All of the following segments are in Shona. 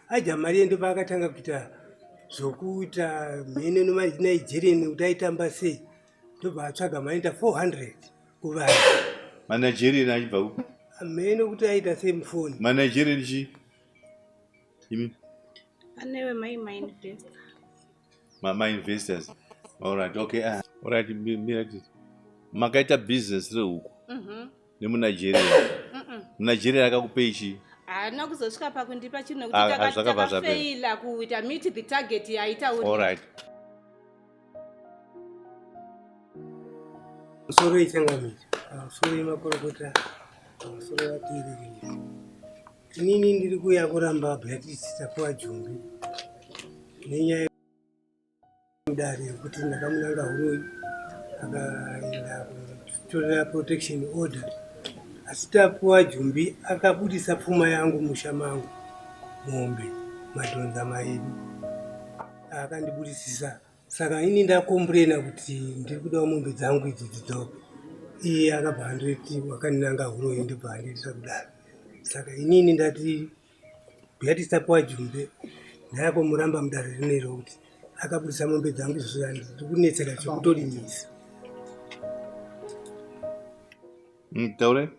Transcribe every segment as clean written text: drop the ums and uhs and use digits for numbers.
Adya mari iye ndopaakatanga kuita zvokuita mhene nomanigerian kuti aitamba sei, ndobva atsvaga mari inoita 400 kuvanhu. MaNigerian achibva kupi? Mhene kuti aita sei mufoni. MaNigerian chii? Imi? Anewe mai mainvestor. Mainvestors. Alright, okay. Alright, mira makaita business rehuku. Nemunigeria. Munigeria akakupei chii? Haana kuzosvika pakundipa chinhu nekuti takafeila kuita meet the target yaitaura. Alright. Musoro ichangamire, musoro yemakorokota, musoro yateereri. Inini ndiri kuuya kuramba Beatrice Tapiwa Jumbi nenyaya mudare yekuti ndakamunanga huroyi akaenda kutorera protection order, asi Tapiwa Jumbi akabudisa pfuma yangu musha mangu, mombe madhonza mairi akandibudisisa. Saka ini ndakomburena kuti ndiri kudawo mombe dzangu idzi dzidzoke, iye akabva anditi wakandinanga huroyi, ndobva andiitisa kudaro. Saka inini ndati Beatrice Tapiwa Jumbe ndayakomuramba mudare rinero kuti akabudisa mombe dzangu izvozvo, ndiri kunetseka zvekutorimisa. Taure.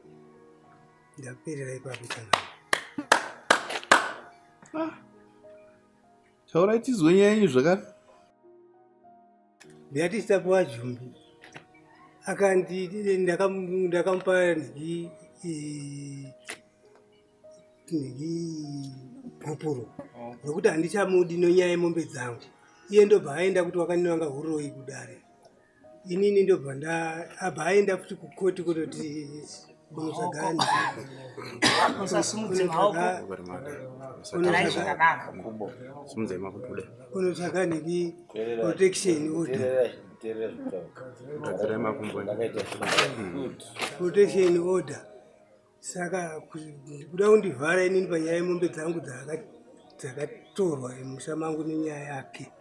Ndaperera ipapo changa. Taurai tizwe nyaya yenyu zvakare. Beatrice Tapiwa Jumbi akandi ndakamupa nhingi gupuro nokuti handichamudi nonyaya yemombe dzangu. Iye ndobva aenda kuti wakandinanga huroyi kudare, inini ndobva abva aenda futi kukoti kunoti kunotsvaga nhingi protection order, protection order. Saka kuda kundivhara inini panyaya yemombe dzangu dzakatorwa musha mangu nenyaya yake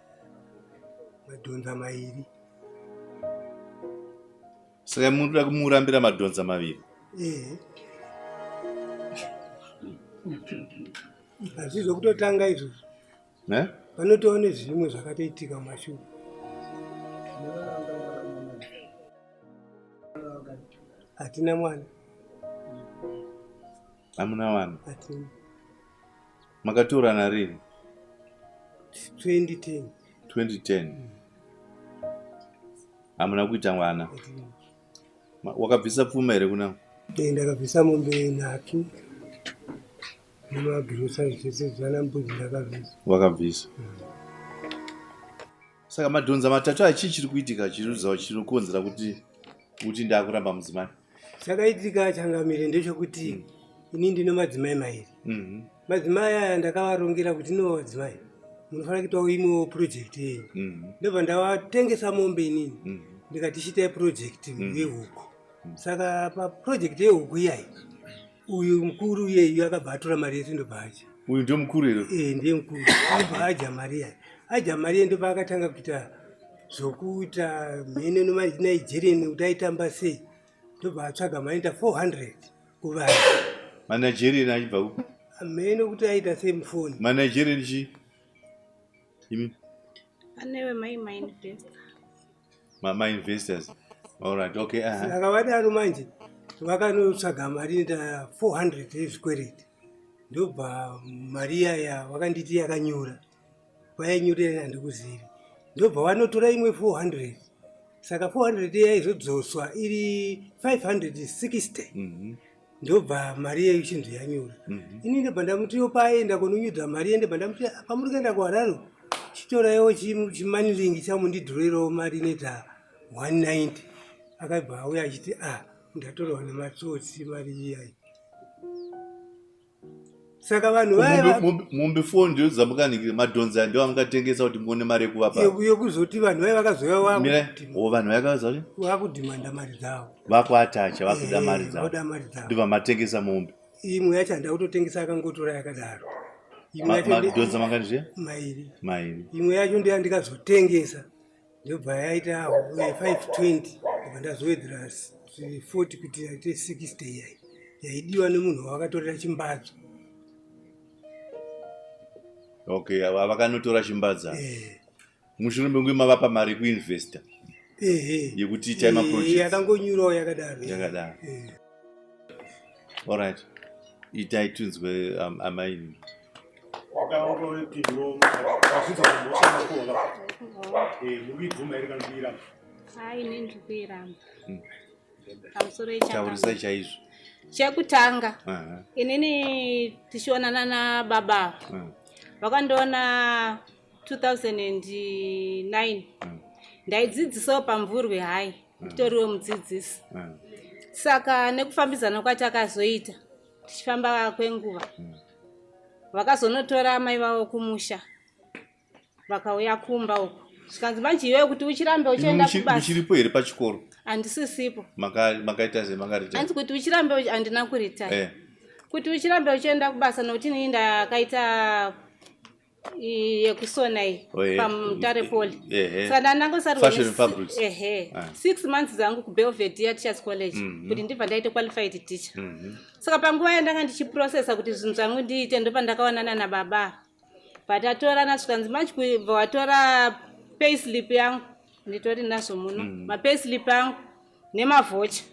madhonza mairi. Saka munoda kumurambira madhonza maviri? Ehe, hazvi zvokutotanga izvozvo. Panotova nezvimwe zvakatoitika mumashure. Hatina mwana. Hamuna vana? Hatina. Makatorana rini? 2010. 2010. Hamuna kuita mwana? Wakabvisa pfuma here kuna? Ndakabvisa mombe nhatu nemagirosa zvese zvana mbudzi ndakabvisa. Wakabvisa. Saka madhonza matatu aya chii chiri kuitika chiri chinokonzera kuti kuti ndakuramba mudzimai? Chakaitika changamire ndechekuti ini ndine madzimai mairi. Madzimai aya ndakavarongera kuti ino madzimai munofanira kuitawo imwewo project yenyu. Ndobva ndavatengesa mombe inini, ndikati chiitai project yehuku. Saka paproject yehuku iyayi, uyu mukuru iyeyu akabva atora mari yese ndobva adya. Uyu ndiye mukuru here? Eh, ndiye mukuru. Ndobva adya mari iyayi. Adya mari iye ndobva akatanga kuita zvokuita mhene nomanigerian kuti aitamba sei, ndobva atsvaga mari inoita 400 kuvanhu. MaNigerian achibva kupi? Mhene kuti aita sei mufoni. MaNigerian chii? Imi? Anewe mai mainvestor. Mainvestors. Alright, okay. Saka vadaro manje vakanotsvaga mari inoita 400 yezvikwereti, ndobva mari iyaya vakanditi yakanyura, kwayainyurira handikuzivi, ndobva vanotora imwe 400. Saka 400 iya izodzoswa iri 560. Ndobva mari iyeyo ichinzi yanyura. Ini ndobva ndamuti paaenda kunonyudza mari iye, ndobva ndamuti pamuri kuenda kuHarare chitoraiwo chimanilingi chamundidhurirawo mari inoita 190. Akabva auya achiti a ndatorwa nematsotsi mari iyayi. Saka vanhu vaya mombe 4 ndiyo dzamukanikira, madhonza ndiwo amukatengesa kuti muone mari yekuvapa. Yekuzoti vanhu vaya vakazouya vanhu vaya vakazoya vakudhimanda mari dzavo, vakuatacha vakuda mari dzavo, vakuda mari dzavo, ndobva matengesa mombe. Imwe yacho handida kutotengesa, akangotora yakadaro. Madhonza mangani zviya? Mairi. Mairi. Imwe yacho ndiyo ndikazotengesa, ndobva yaita 520, ndobva ndazowedzera 40 kuti yaite 60 iyai yaidiwa nemunhu wawakatorera chimbadzo. Okay, ava vakanotora chimbadza. Eh. Mushure mekunge mavapa mari yekuinvesta. Ehe. Yekuti itai maprojects. Eh, yakangonyurawo yakadaro. Yakadaro. Eh. Alright. Itai tinzwe amaini. Wakawaapinduro wabvunza kumhosva makuva. Eh, muri kuibvuma here kana kuiramba? Hai, ini ndiri kuiramba. Pamusoro Taurisai ichakanga chaizvo. Chekutanga, Aha. inini tichionana nababa ava, vakandiona 2009. Ndaidzidzisawo paMvurwi, hai, nditoriwo mudzidzisi. Saka nekufambidzana kwatakazoita tichifamba kwenguva, vakazonotora amai vavo kumusha, vakauya kumba uko, zvikanzi manje iwewe kuti uchirambe uchienda kubasa. Muchiripo here pachikoro? Handisisipo. Makaita sei, makarita? Hanzi kuti uchirambe handina kuritaya. Kuti uchirambe uchienda kubasa, nokuti inini ndakaita yekusona iyi Oh, eh. paMutare Poly. Ehe. Saka ndandangosarwa Fashion fabrics. Ehe. Ah. 6 months dzangu kuBelvedere Teachers College kuti ndibva ndaite qualified teacher. Saka panguva yandanga ndichiprocessa kuti zvinhu zvangu ndiite, ndopandakaonana nababa, patatorana, zvikanzi manje kubva watora payslip yangu, nditori nazvo muno, mapayslip angu nemavoucher.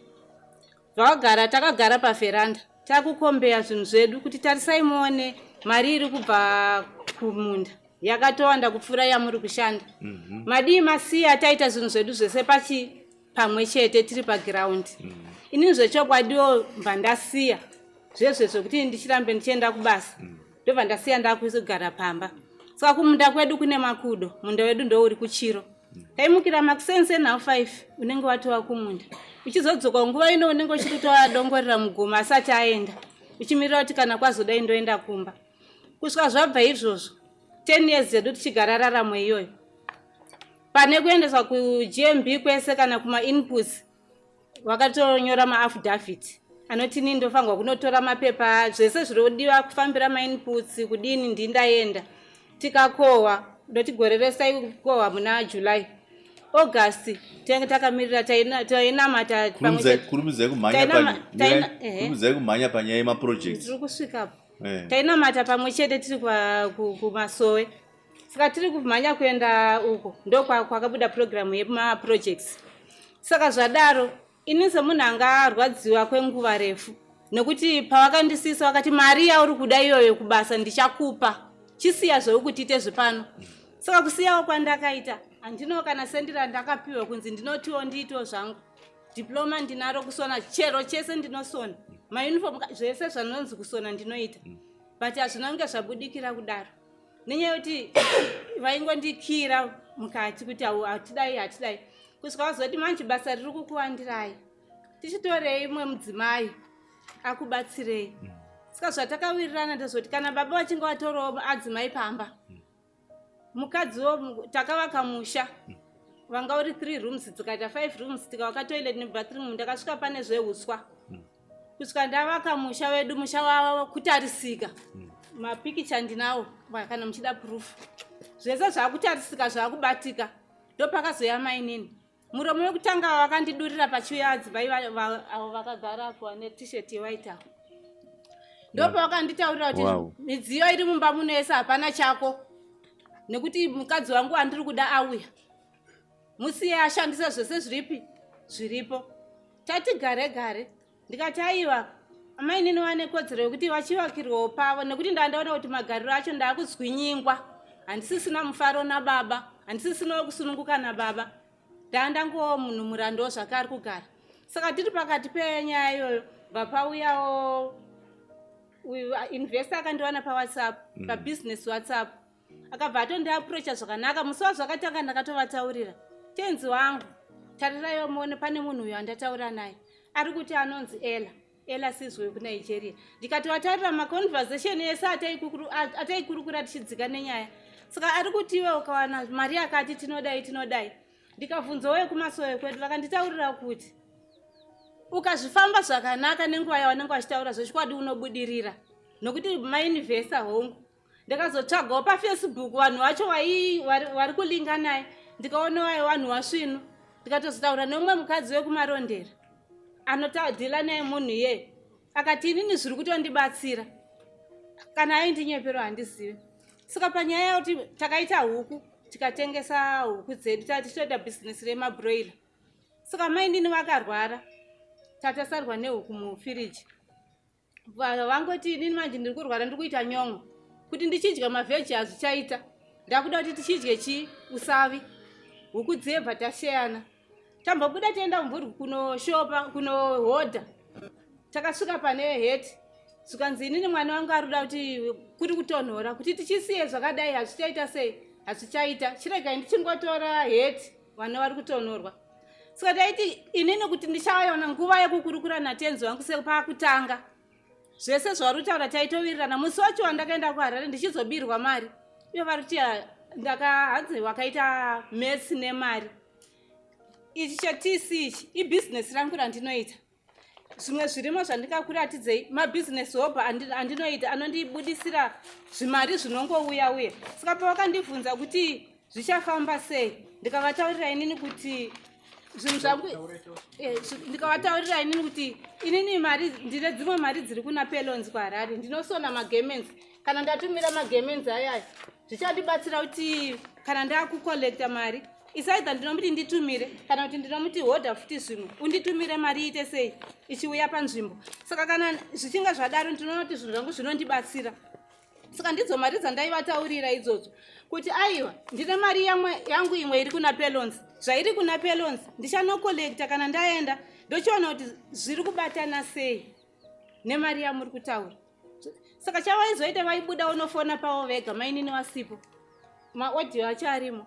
Zvakagara, takagara pavheranda, takukombeya zvinhu zvedu kuti tarisai muone, mari iri kubva kumunda yakatowanda kupfuura yamuri kushanda. Madii masiya taita zvinhu zvedu zvese pachi pamwe chete tiri pagiraundi? Inini zvechokwadiwo mbva ndasiya zvezve zvekuti ndichirambe ndichienda kubasa, ndobva ndasiya, ndakugara pamba. Saka kumunda kwedu kune makudo, munda wedu ndouri kuchiro. Taimukira makuseni 5:30, unenge watova kumunda, uchizodzoka nguva ino unenge uchiri kutoadongorera mugomo asati aenda, uchimirira kuti kana kwazodai ndoenda kumba. Kusvika zvabva izvozvo, 10 years dzedu tichigara raramo iyoyo, pane kuendeswa kuGMB kwese kana kumainputs, vakatonyora maaffidavit anoti inini ndofanirwa kunotora mapepa zvese zvinodiwa kufambira mainputs kudini. Ndindaenda, tikakohwa, ndoti gore rese taikohwa muna July, August tinenge takamirira, tainamata pamwe chete. Kurumidzai kumhanya. Ehe. Kurumidzai kumhanya panyaya yemaprojects. Ndiri kusvikapo. Eh. Tainamata pamwe chete tiri kumasowe. Saka tiri kumhanya kuenda uko, ndo kwakabuda purogiramu yemaprojects. Saka zvadaro, ini semunhu anga arwadziwa kwenguva refu, nekuti pavakandisisa vakati mari yauri kuda iyoyo kubasa ndichakupa, chisiya zveukuti ite zvepano. Saka kusiyawo kwandakaita, handinawo kana sendi randakapiwa kunzi ndinotiwo ndiitewo zvangu. Diploma ndinaro kusona, chero chese ndinosona, mauniform, zvese zvanonzi kusona ndinoita, but hazvina kunge zvabudikira kudaro nenyaya yekuti vaingondikira mukati kuti hatidai, hatidai, kusvika vazoti manje basa riri kukuwandirai, tichitorei imwe mudzimai akubatsirei. Saka zvatakawirirana ndezvekuti kana baba vachinge vatorawo adzimai pamba, mukadziwo takavaka musha vanga uri three rooms, dzikaita five rooms, tikavaka toilet nebathroom. Ndakasvika pane zveuswa kusvika ndavaka musha wedu, musha wakutarisika. Mapikicha ndinawo kana muchida proof. Zvese zvakutarisika, zvakubatika. Ndopakazoya mainini. Muromo wekutanga wakandidurira pachiuya adzimai avo vakagara apo vane T-shirt yewhite avo, ndopavakanditaurira kuti midziyo iri mumba muno yese hapana chako, nekuti mukadzi wangu wandiri kuda auya, musiye ashandise zvese zviripi zviripo. Tati gare gare, ndikati aiwa, amainini vane kodzero yekuti vachivakirwawo pavo, nekuti ndandaona kuti magariro acho ndaakuzwinyingwa, handisisina mufaro nababa, handisisinawo kusununguka nababa, ndandangowo munhu murandowo zvake ari kugara. Saka tiri pakati penyaya iyoyo, bva pauyawo uyu investor akandiwana paWhatsApp, pabusiness WhatsApp, akabva atondiapproacha zvakanaka. Musi wazvakatanga ndakatovataurira, tenzi wangu, tariraiwo muone, pane munhu uyu andataura naye, ari kuti anonzi Ela, Ela Sizwe wekuNigeria. Ndikatovatarira maconversation ese ataikurukura tichidzika nenyaya. Saka ari kuti iwe ukawana mari yakati tinodai, tinodai. Ndikabvunzawo wekumasowe kwedu, vakanditaurira kuti ukazvifamba zvakanaka nenguva yavanenge vachitaura zvechokwadi unobudirira, nokuti mainvesta. Hongu, ndikazotsvagawo paFacebook vanhu vacho vari kulinga naye, ndikaona wai vanhu vasvinu. Ndikatozotaura neumwe mukadzi wekuMarondera anodeala naye munhu iyeye, akati inini zviri kutondibatsira. Kana aindinyepero handizivi. Saka panyaya yekuti takaita huku, tikatengesa huku dzedu, tatichitoita bhizinesi remabroiler. Saka mainini vakarwara, tatasarwa nehuku mufiriji. Vangoti inini manje ndiri kurwara, ndiri kuita nyon'o, kuti ndichidya mavheji hazvichaita, ndakuda kuti tichidye chii, usavi. Huku dzebva tasheyana, tambobuda tienda kumvurwi kunoshopa, kunohodha. Takasvika pane heti, zvikanzi inini mwana wangu ari kuda kuti kuri kutonhora, kuti tichisiye zvakadai hazvichaita sei, hazvichaita, chiregai ndichingotora heti, vana vari kutonhorwa. Saka taiti inini kuti ndichaona nguva yekukurukura natenzi wangu sepakutanga zvese zvavari kutaura, taitowirirana. Musi wacho wandakaenda kuHarare ndichizobirwa mari iyo, vari kuti ndaka hanzi wakaita mess nemari. Ichi chatc ichi ibhizinesi rangu randinoita. Zvimwe zvirimo zvandingakuratidzei mabhizinesi hobha andinoita anondibudisira zvimari zvinongouya uya. Saka pavakandibvunza kuti zvichafamba sei, ndikavataurira inini kuti zvinhu zvangu, ndikavataurira inini kuti inini mari ndine dzimwe mari dziri kuna Pelons kuHarare, ndinosona magarments. Kana ndatumira magarments ayaya, zvichandibatsira kuti kana ndakucollecta mari, isaidha ndinomuti nditumire, kana kuti ndinomuti hodha futi zvimwe unditumire, mari iite sei, ichiuya panzvimbo. Saka kana zvichinge zvadaro, ndinoona kuti zvinhu zvangu zvinondibatsira. Saka ndidzo mari dzandaivataurira idzodzo kuti aiwa, ndine mari yangu imwe iri kuna Pelons. Zvairi kuna Pelons, ndichanocollecta kana ndaenda, ndochiona kuti zviri kubatana sei nemari yamuri kutaura. Saka chavaizoita, vaibuda unofona pavo vega, mainini wasipo, maaudio acho arimo,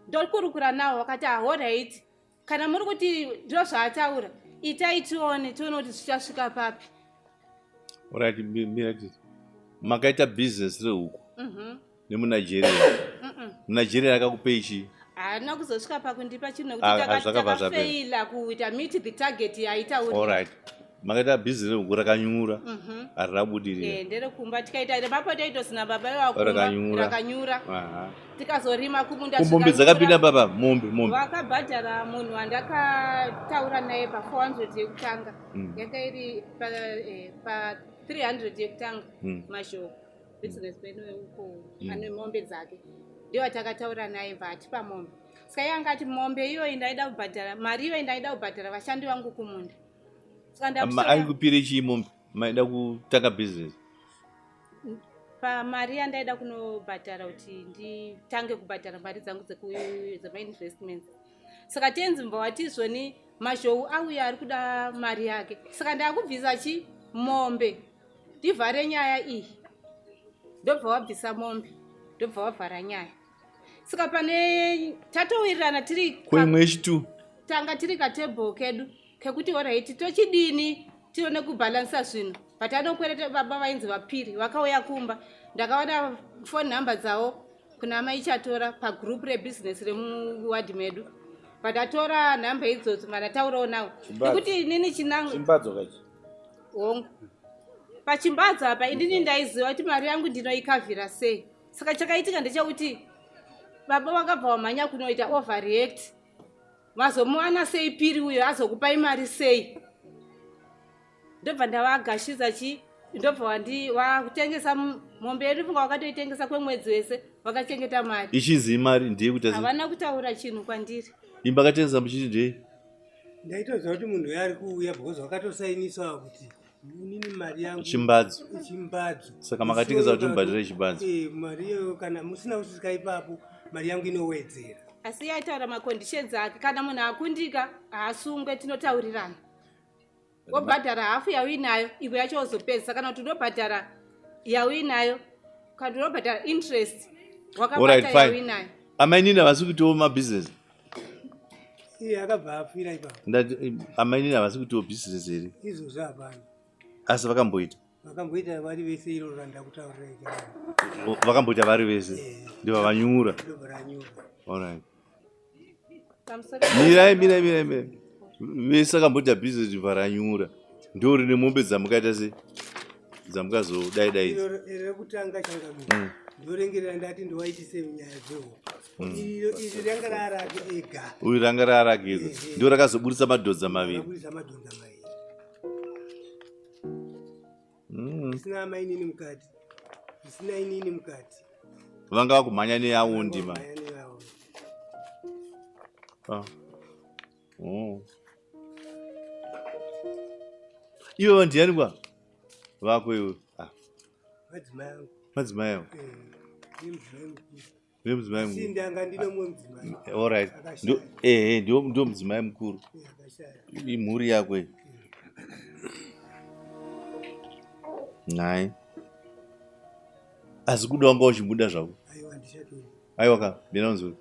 ndokurukura navo. Vakati, "Alright, kana muri kuti ndo zvaataura, itai tione, tione kuti zvichasvika papi." Alright, mirati makaita business rehuku nemuNigeria. MuNigeria akakupei chii? Haana kuzosvika pakundipa chinhu nekuti Ah, ah, zvakabva zvapera. takafeila kuita meet the target yaitaurira. Alright, makaita business rehuku rakanyura, harina kubudirira. Eh, nderekumba tikaita remapotatoes nababa iwakumba. Rakanyura. Rakanyura. Tikazorima kumunda. Kumombe zvikanyura. Dzakapinda baba, mombe, mombe? Vakabhadhara munhu wandakataura naye pa400 yekutanga. Yanga iri pa 300 yekutanga. Mashoko business man uko ane mombe dzake ndiyo atakataura naye, bva atipa mombe. Saka iye anga mombe iyoyi ndaida kubhadhara mari iyoyi, ndaida kubhadhara vashandi vangu kumunda. Saka Aikupire chii mombe? Maida kutanga business. Pamari yandaida kunobhadhara kuti nditange kubhadhara mari dzangu dzemainvestments. Saka tenzi mbva wati izvoni mazhou auya ari kuda mari yake, saka ndakubvisa chi mombe ndivhare nyaya iyi. Ndobva wabvisa mombe, ndobva wavhara nyaya. Saka pane tatowirirana tiri Ko imwe yechitu? Tanga tiri katable kedu kekuti alright, tochidini, tione kubhalansa zvinhu. But anokwereta baba vainzi vapiri vakauya kumba. Ndakawana phone number dzavo kuna maichatora pagroup rebhizinesi remuwadhi medu. But atora nhamba idzodzo, mandataurawo nawo nekuti inini chinango Chimbadzo kachi? Hongu, pachimbadzo apa inini ndaiziva kuti mari yangu ndinoikavhira sei. Saka chakaitika ndechekuti baba vakabva vamhanya kunoita overreact, "Mazomuwana sei piri uyo? Azokupai mari sei?" Ndobva ndavagashidza chi, ndobva wakutengesa mombe yedu. Funga wakatoitengesa kwemwedzi wese, wakachengeta mari. Ichinzi imari ndeyekuita sei? Havana kutaura chinhu kwandiri. Imba akatengesa muchiti ndei? Ndaitoziva kuti munhu uyo ari kuuya because wakatosainisawa kuti inini mari yangu. Chimbadzo. Chimbadzo. Saka makatengesa kuti mubhadhare chimbadzo? Eh, mari iyoyo kana musina kusvika ipapo, mari yangu inowedzera. Asi iye aitaura maconditions ake, kana munhu akundika haasungwe, tinotaurirana, wobhadhara hafu yauinayo, imwe yacho wozopedzisa, kana kuti unobhadhara yauinayo, kana kuti unobhadhara interest wakabata Alright, fine. yauinayo. Amainini havasi kuitawo mabhizinesi? Iye akabva afira ipapo. Ndati amainini havasi kuitawo bhizinesi here? Izvozvo hapana. Asi vakamboita? Vakamboita vari vese, iro randakutaurira ikaro. Vakamboita vari vese? Eh. Ndibva vanyura? Ndobva ranyura. Alright. Pamusoro. Mirai, mirai, mirai, mirai. Vese akamboita bhizinesi, ndibva ranyura, ndo rine mombe dzamukaita se dzamukazodai dai idzi? Iro rekutanga, changamira, ndorengerera ndati ndowaitise nyaya dzehope. Iri ranga raarake ega. Uyu ranga raarake ndo rakazoburitsa madhodza maviri? Rakabudisa madhonza maviri. Isina amainini mukati, isina inini mukati. Vanga vakumhanya neyavo ndima. Vamhanya neyavo. Ah. Oh. Ivo ndiani kwa? Vako iwe. Ah, Madzimai angu. madzimai avo. Eh, nemudzimai mukuru. Nemudzimai Asi mukuru. ndanga ndine mumwe mudzimai. All right. Ndo eh eh ndio mudzimai mukuru. Eh, akashaya. Imhuri yako iyi. Nhai. Asi kuda wanga uchimuda zvako. Aiwa handichatori. Aiwa ka, mina unzwe.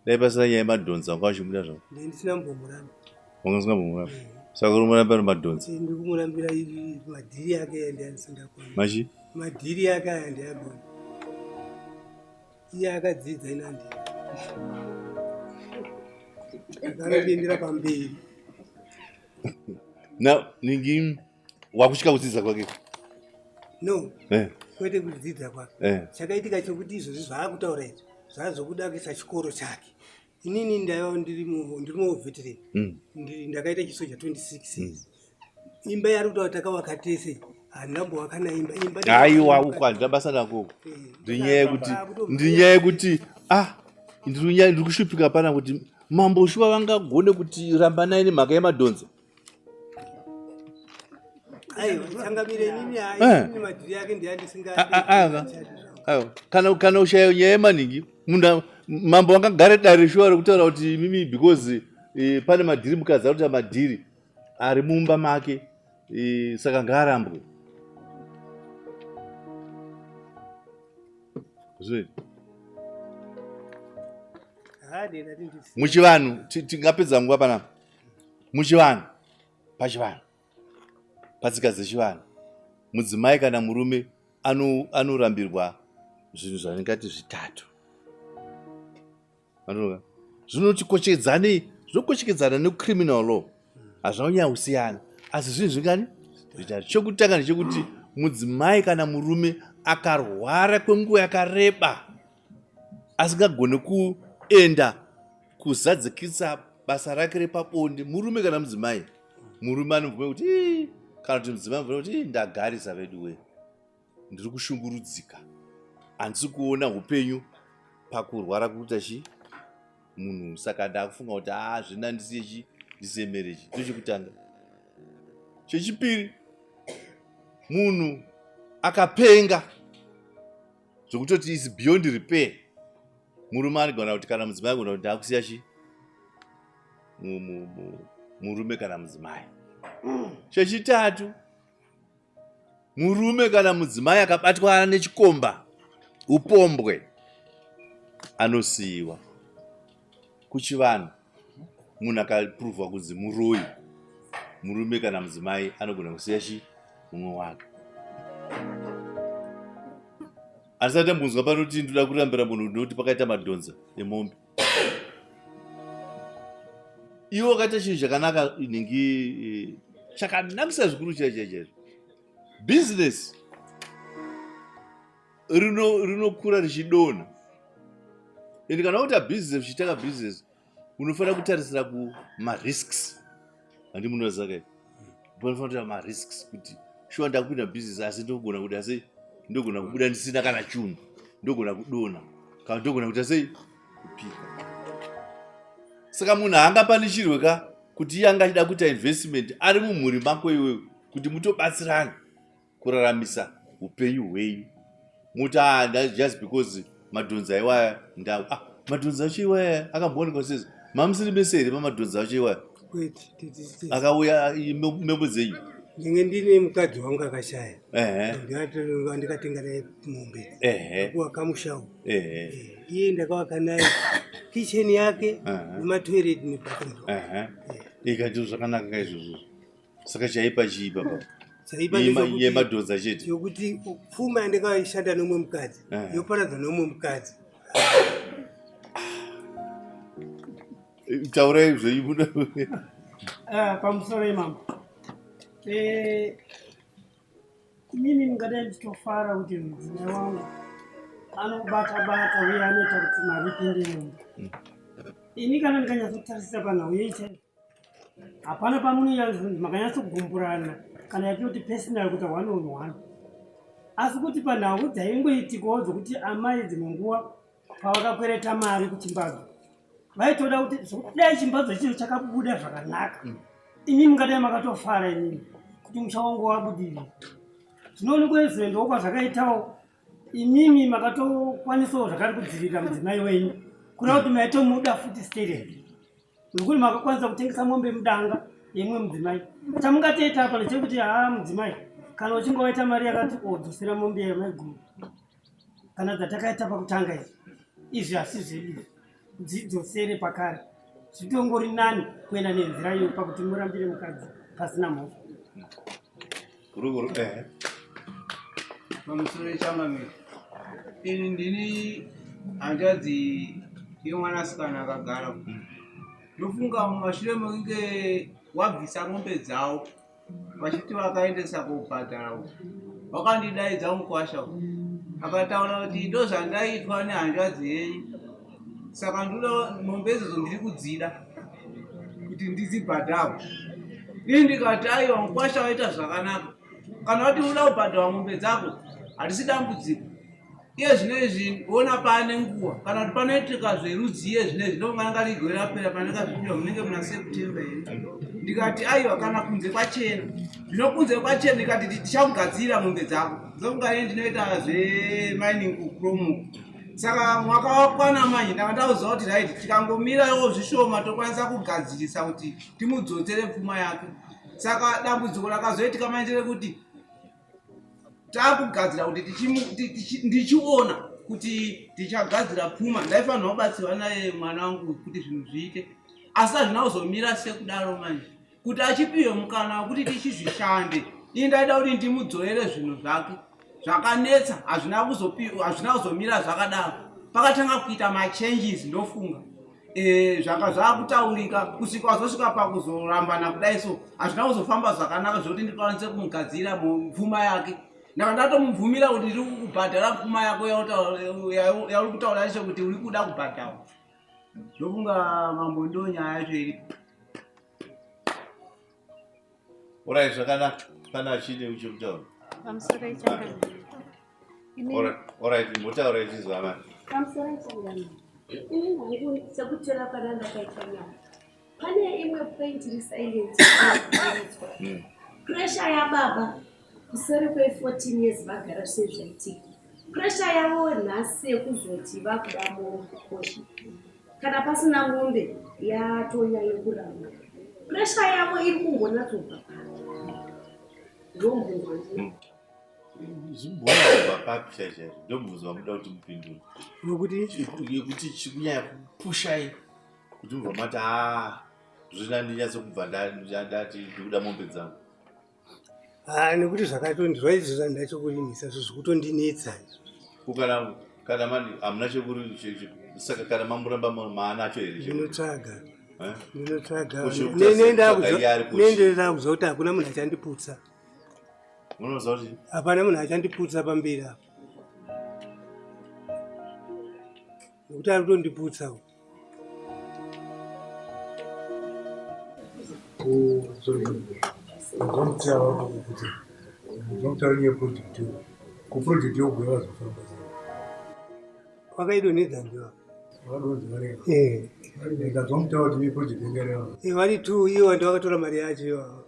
Dai pasina nyaya yemadhonza wanga uchimuda zvako. Ndee ndisina mbomuramba. Wanga usingambomuramba. Saka uri muramba nemadhonza. Ndiri kumurambira madhiri ake aya ndiandisingakoni. Machi? Madhiri ake aya ndiagoni. Iye akadzidza ina ndini. Akanoendera pamberi. Na ningi wakusvika kudzidza kwake. No, Eh. kwete kudzidza kwake. Eh. Chakaitika chokuti izvozvi zvaakutaura izvi zvazokuda kuisa chikoro chake. Inini ndaiva ndiri muveteran. Ndakaita chisoja 26 years. Imba yaari kutaura takavaka tese handinambovaka naimba. Imba Aiwa uko handina basa nako uko. Ndinyaya yekuti ndinyaya yekuti ah ndiri kushupika pana kuti mambo shuwa vangagone kuti rambanai nemhaka yemadhonza. Aiwa changamire inini Eh. hai inini madhiri ake ndiandisingadi. Ah, ah, ah, Aiwa, kana ushaya nyaya yemaningi munhu mambo angagare dare shuwa rekutaura kuti imimi because pane madhiri mukadzi ari kuita madhiri ari mumba make saka ngaarambwe. Zvinoita. Muchivanhu tingapedza nguva panapa. Muchivanhu, pachivanhu, patsika dzechivanhu, mudzimai kana murume anorambirwa zvinhu zvandingati zvitatu. Anoona? Zvinotikochedzanei, zvinokochekedzana necriminal law. Hazvina kunyanya kusiyana, asi zvinhu zvingani? Zvitatu. Chekutanga ndechekuti mudzimai kana murume akarwara kwenguva yakareba asingagoni kuenda kuzadzikisa basa rake repabonde, murume kana mudzimai, murume anobvuma kuti ii, kana kuti mudzimai anobvuma kuti ii, ndagarisa veduwe, ndiri kushungurudzika, handisi kuona upenyu pakurwara kuita chi munhu, saka ndakufunga kuti zvina ndisiye chi ndisiye marriage. Ndochekutanga. Chechipiri, munhu akapenga zvekutoti is beyond repair, murume anogona kuti kana mudzimai anogona kuti ndakusiya chi murume kana mudzimai. Chechitatu, murume kana mudzimai akabatwa nechikomba upombwe anosiyiwa. Kuchivanhu munhu akapuruvwa kunzi muroyi, murume kana mudzimai anogona kusiya chi mumwe wake. Andisati ambonzwa panoti ndoda kurambira munhu nekuti pakaita madhonza emombe. Iwe wakaita chinhu chakanaka inhingi chakanakisa zvikuru chaicho chaizvo. Business rinokura richidonha. Ende kana wakuita business, uchitanga business, unofanira kutarisira kumarisks. Handi munoziva kai? Unofanira kuita marisks kuti shuwa ndakupinda business asi ndogona kuita sei? Ndogona kubuda ndisina kana chunhu, ndogona kudonha, kana ndogona kuita sei? Kupika. Saka munhu haangapanikirwe ka kuti iye anga achida kuita investment ari mumhuri mako iwewe kuti mutobatsirane kuraramisa upenyu hwenyu. Muti just because madhonza iwaya ndau. Madhonza acho iwaya akamboonekwa sei? Mamusiri mese here pamadhonza acho iwaya? Kwete, tete. Akauya membo dzenyu? Ndinge ndine mukadzi wangu akashaya. Ndikatenga naye mombe. Kuwakamushawo. Iye ndakavaka naye kitchen yake nematoilet nebathroom. Ika ndizvo zvakanaka ka izvozvo. Saka chaipa chii baba? Chaipa Yemadhonza chete. Yokuti pfuma yandakaishanda nomumwe mukadzi yoparadzwa nomumwe mukadzi. Taurai zvenyu. Pamusoro imambo. Inini ndingadai ndichitofara kuti mudzimai wangu anobata bata uye anoita kuti mari ipinde mumba. Ini kana ndikanyatsotarisira panhau yeichai hapana pamunonyatsogumburana kana yatinoti personal kuita one on one. Asi kuti panhau dzaingoitikawo dzokuti amai dzimwe nguva pavakakwereta mari kuchimbadzo vaitoda kuti dai chimbadzo ichocho chakabuda zvakanaka mm. imi mungadai makatofara imimi kuti musha wangu wabudirira. Zvinoonekwa izoendawo kwazvakaitawo imimi makatokwanisawo zvakari kudzivirira mudzimai wenyu kureva kuti maitomuda futi stereki nokuti makakwanisa kutengesa mombe mudanga yemwe mudzimai chamungatoita apa ndechekuti haa mudzimai kana uchinge waita mari yakati odzosera oh, mombe yamaiguru kana dzatakaita pakutanga izvi izvi hasi zvedu izvi dzidzosere pakare zvitongori nani kuenda nenzira iyo pakuti murambire mukadzi pasina mhosva Guruguru eh. Pamusoro changamire. Ini ndini hanzvadzi yemwanasikana akagara. Ndofunga mumashure mekunge wabvisa mombe dzavo vachiti vakaendesa kobhadhara uko. Wakandidaidza mukwasha uko. Akataura kuti ndozvandaitwa nehanzvadzi yenyu. Saka ndoda mombe idzodzo ndiri kudzida kuti ndidzibhadharwe. Ini ndikati aiwa mukwasha waita zvakanaka. Kana wati unoda kubhadharwa mombe dzako harisi dambudziko. Iye zvino izvi ona paane nguva kana kuti panoitika zverudzi iye zvino izvi ndokunga ranga rigore rapera pandakazvipihwa munenge muna September here. Ndikati aiwa kana kunze kwachena. Zvino kunze kwachena ndikati tichakugadzirira mombe dzako. Ndokunga ini ndinoita zvemining kuchrome uku. Saka mwaka wakwana manje ndanga ndauziva kuti right tikangomirawo zvishoma tokwanisa kugadzirisa kuti timudzosere pfuma yake. Saka dambudziko rakazoitika manje rekuti takugadzira kuti ndichiona kuti tichagadzira pfuma ndaifanirwa kubatsirwa naye mwana wangu kuti zvinhu zviite asi hazvina kuzomira sekudaro manje kuti achipiwe mukana wekuti tichizvishande ini ndaida kuti ndimudzorere zvinhu zvake zvakanetsa hazvina kuzomira zvakadaro pakatanga kuita machanges ndofunga e, zvanga zvakutaurika kusvika wazosvika pakuzorambana kudai so hazvina kuzofamba zvakanaka zvekuti ndikwanise kumugadzira pfuma yake ndanga ndatomubvumira kuti ndiri kukubhadhara pfuma yako yauri kutaura yacho kuti uri kuda kubhadhara ndofunga mambo ndo nyaya yacho iripo Orai zvakanaka kana achine uchekutaura. Pamusoro ichangamire. Orai mbotaura ichizwa amai. Pamusoro ichangamire. Ini hangu sekutora pana ndakaita nyaya. Pane imwe point iri silent. Hmm. Pressure yababa kuseri kwe 14 years vagara sezvaitika. Pressure yavo nhasi yekuzoti vakuda mukosha. Kana pasina mombe yatonyanya kuramba. Pressure yavo iri kungonatsobva papi. Ndomubvunzo wandinawo. Zvimbona kubva papi chaizvo chaizvo ndomubvunzo wamuda kuti mupindure. Wekuti yekuti chikunyanya kupushai kuti mubva mati haa zvina ndinyatso kubva ndati ndikuda mombe dzangu. Ah, nekuti zvakatondizwa izvo zvandachokurimisa zvo zvikutondinetsa izvo. Ko kana kana mani hamuna chekuri saka kana mamuramba maanacho here? Ndinotsvaga. Eh? Ndinotsvaga. Nenda kuziva kuti hakuna munhu achandiputsa. Unoziva kuti hapana munhu achandiputsa pamberi apa. Nekuti ari kutondiputsa. Wakaidonhedza ndiwa vari two iwo ndo vakatora mari yacho iwawo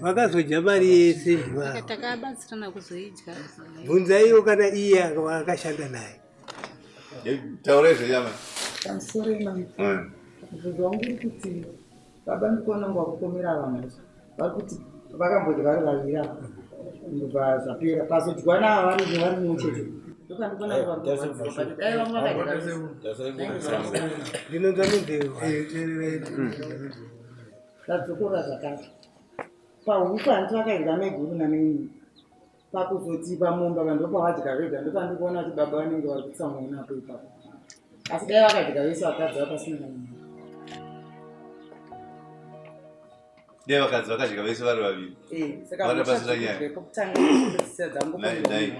vakazodya mari yese takabatsirana kuzoidya bvunzaiwo kana iye akashanda naye taurai zvenyama pamusoro imam mubvunzo wangu uri kuti baba ndikuona kunge vakupomera ava mhosva vari kuti vakambodya vari vaviri ava ndobva zvapera pazodyiwa nava vari vari mumwe chete ndopandikuona vari dai vamwe vakadya ndinonzwa minzeve zvadzokorora zvakare pahuku hanti vakadya maiguru namainini pakuzoti pamombe vanhu ndopavadya vega ndopandikuona kuti baba vanenge vari kutsamwa napo ipapo asi dai vakadya vese vakadzi vapasina kana dai vakadzi vakadya vese vari vaviri eh, vana pasina nyaya dai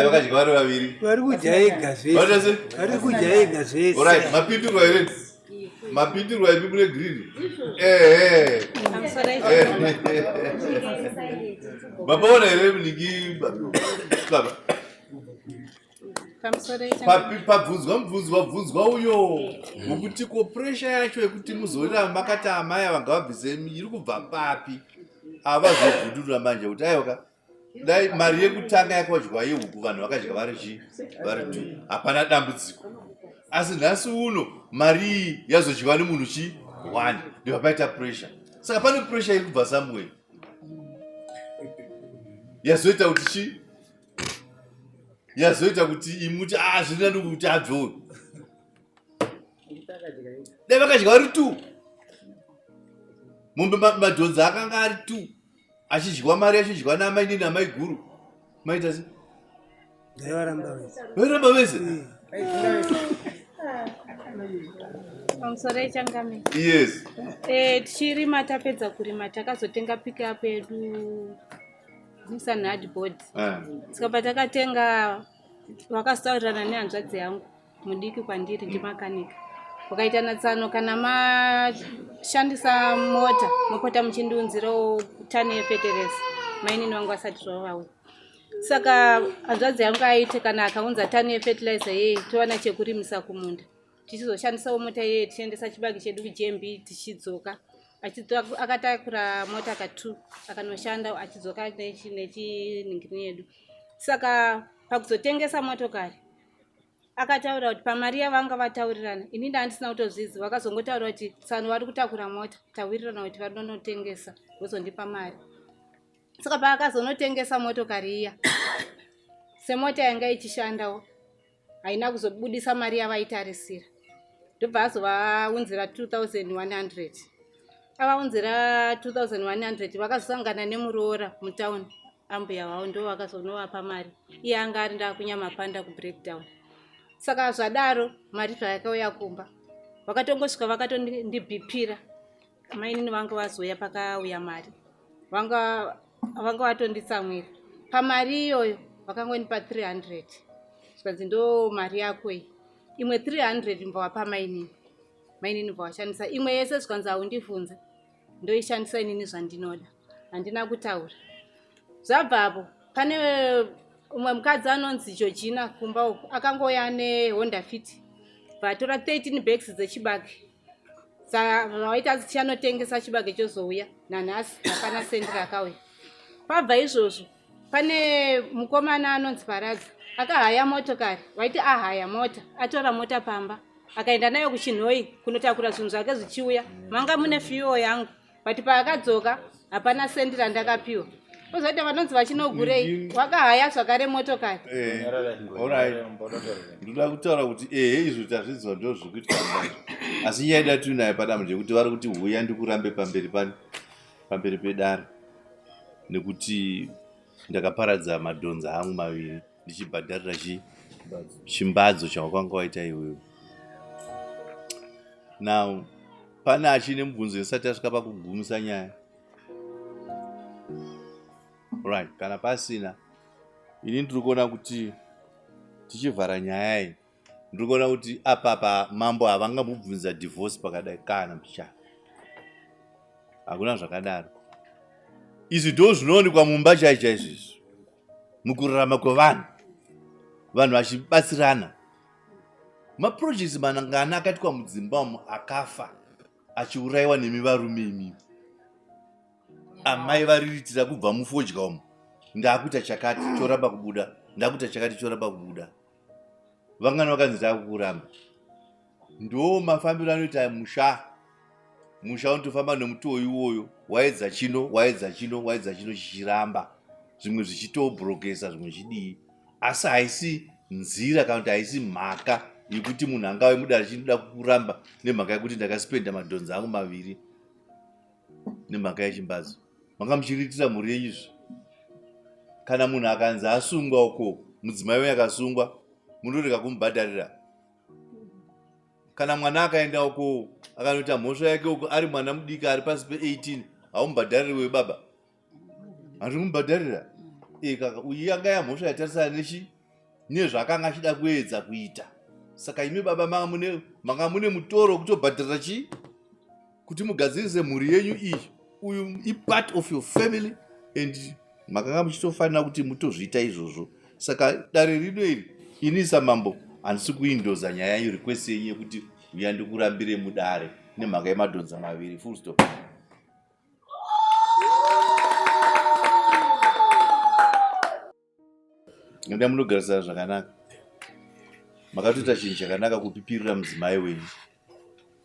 vakadya vari vaviri vari kudya ega zvese vari kudya ega zvese mapindurwa here Mapindirwa imi mune green. Ehe. Mapaona here muniki baba? Pabvunzwa mubvunzo wabvunzwa uyo wekuti ko pressure yacho yekuti muzorira makati amai ava ngavabvise iri kubva papi? Avazobvundurira manje kuti aiwa ka dai mari yekutanga yakadyiwa yehuku vanhu vakadya vari chii vari two hapana dambudziko asi nhasi uno mari iyi yazodyiwa nemunhu chii one ndibva paita pressure saka pane pressure iri kubva somewhere yazoita kuti chii yazoita kuti imuti a ah, zviri nani kuti abve uyu dai vakadya vari two mombe madhonza akanga ari two achidyiwa mari achidyiwa naamainini amaiguru maita se vairamba vese Pamusoro echangamire. Yes. Eh, tichirima tapedza kurima takazotenga pick up yedu Nissan hardboard. Eh. Saka patakatenga vakasaurirana nehanzvadzi yangu mudiki kwandiri ndimakanika wakaita natsano kana mashandisa mota mopota muchindiunzirawo tani yefeteresi mainini vangu vasati zvavo vauya saka hanzvadzi yangu aiti kana akaunza tani yefetilizer yei towana chekurimisa kumunda tichizoshandisawo mota iyeye tichiendesa chibage chedu kujmb tichidzoka akatakura mota ka two akanoshanda achidzoka nechiningini yedu saka pakuzotengesa motokari akataura kuti pamari yavanga vataurirana ini ndandisina kutozvizi vakazongotaura kuti tsano vari kutakura mota tawirirana kuti vanonotengesa vozondipa mari saka paakazonotengesa motokari iya semota yanga ichishandawo haina kuzobudisa mari yavaitarisira ndobva azovaunzira 2100 avaunzira 2100 vakazosangana nemuroora mutown ambuya vavo ndo vakazonovapa mari iye anga ari ndakunyamapanda kubreakdown saka zvadaro mari zvayakauya kumba vakatongosvika vakatondibhipira mainini vanga vazouya pakauya mari vanga vanga vatonditsamwira pamari iyoyo vakangondipa 300 zvikanzi ndo mari yako iyi imwe 300 mbva wapa mainini mainini bva washandisa imwe yese zvikanzi haundibvunze ndoishandisa inini zvandinoda handina kutaura zvabvapo pane umwe mukadzi anonzi georgina kumba uku akangouya nehonda fit vatora 13 bags dzechibage vaita tichanotengesa chibage chozouya nanhasi hapana sendi rakauya pabva izvozvo pane mukomana anonzi paradzi akahaya motokari waiti ahaya mota atora mota pamba akaenda nayo kuchinhoyi kunotakura zvinhu zvake zvichiuya manga mune fiyo yangu but paakadzoka hapana sendi randakapiwa ozoita vanonzi vachinogurei wakahaya zvakare motokari eh, ndoda kutaura kuti ehe izvo tazvinzwa ndo zviri kuitika mubazvo asi nyaya ida tiinayo padambo ndeyekuti vari kuti huya ndikurambe pamberi pani pamberi pedare nekuti ndakaparadza madhonza angu maviri ndichibhadharira chi chimbadzo chawakanga waita iwewe now pane achine mubvunzo isati asvika pakugumisa nyaya right kana pasina ini ndiri kuona kuti tichivhara nyaya iyi ndiri kuona kuti apapa mambo havangambobvunza divorce pakadai kana mbichana hakuna zvakadaro izvi ndo zvinoonekwa mumba chai chaizvo izvi mukurarama kwevanhu vanhu vachibatsirana maprojects manangana akaitwa mudzimba umu akafa achiurayiwa nemi varume imimi amai variritira kubva mufodya umu ndakuita chakati choramba kubuda ndakuita chakati choramba kubuda vangani vakanzi takukuramba ndo mafambiro anoita musha musha unotofamba nemutoo iwoyo waedza chino waedza chino waedza chino chichiramba zvimwe zvichitobrokesa zvimwe zvichidii asi haisi nzira kana kuti haisi mhaka yekuti munhu angave mudare chinoda kuramba nemhaka yekuti ndakaspenda madhonza angu maviri nemhaka yechimbadzo manga muchiriitira mhuri yenyu izvi kana munhu akanzi asungwa uko mudzimai wenyu akasungwa munorega kumubhadharira kana mwana akaenda uko akanoita mhosva yake uko ari mwana mudiki ari pasi pe18 haumubhadhariri wewe baba handiri kumubhadharira e kaka uyu yanga yamhosva yatarisana nechi nezvaakanga achida kuedza kuita Saka imi baba manga mune mutoro wekutobhadharira chii kuti mugadzirise mhuri yenyu iyi. Uyu ipart of your family and makanga muchitofanira kuti mutozviita izvozvo. Saka dare rino iri, ini samambo handisi kuindoza nyaya yenyu, request yenyu yekuti uya ndikurambire mudare nemhaka yemadhonza maviri. Full stop. Enda munogarisana zvakanaka. Makatoita chinhu chakanaka kupipirira mudzimai wenyu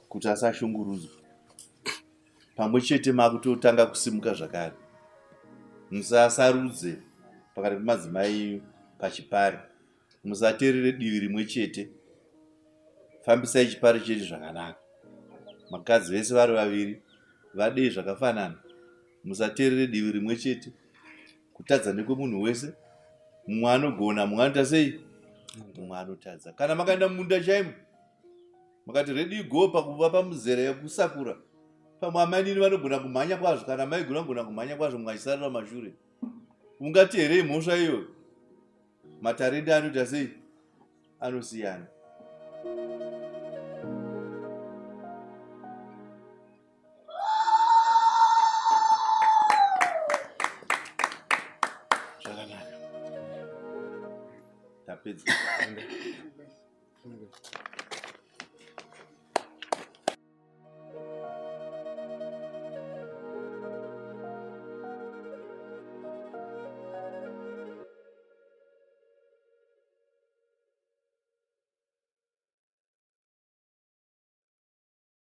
kuti asashungurudzwa. Pamwe chete makutotanga kusimuka zvakare. Musasarudze pakati pemadzimai pachipari. Musaterere divi rimwe chete. Fambisai chipari chedu zvakanaka. Makadzi vese vari vaviri vadei zvakafanana. Musaterere divi rimwe chete. Kutadza ndekwemunhu wese. Mumwe anogona, mumwe anoita sei? Mumwe anotadza. Kana makaenda mumunda chaimo makati ready go pakuva pamuzera yekusakura, pamwe amainini vanogona kumhanya kwazvo kana maiguru vanogona kumhanya kwazvo, mumwe achisarira mashure. Ungati here imhosva iyoyo? Matarenda anoita sei? Anosiyana. Zvakanaka, tapedza.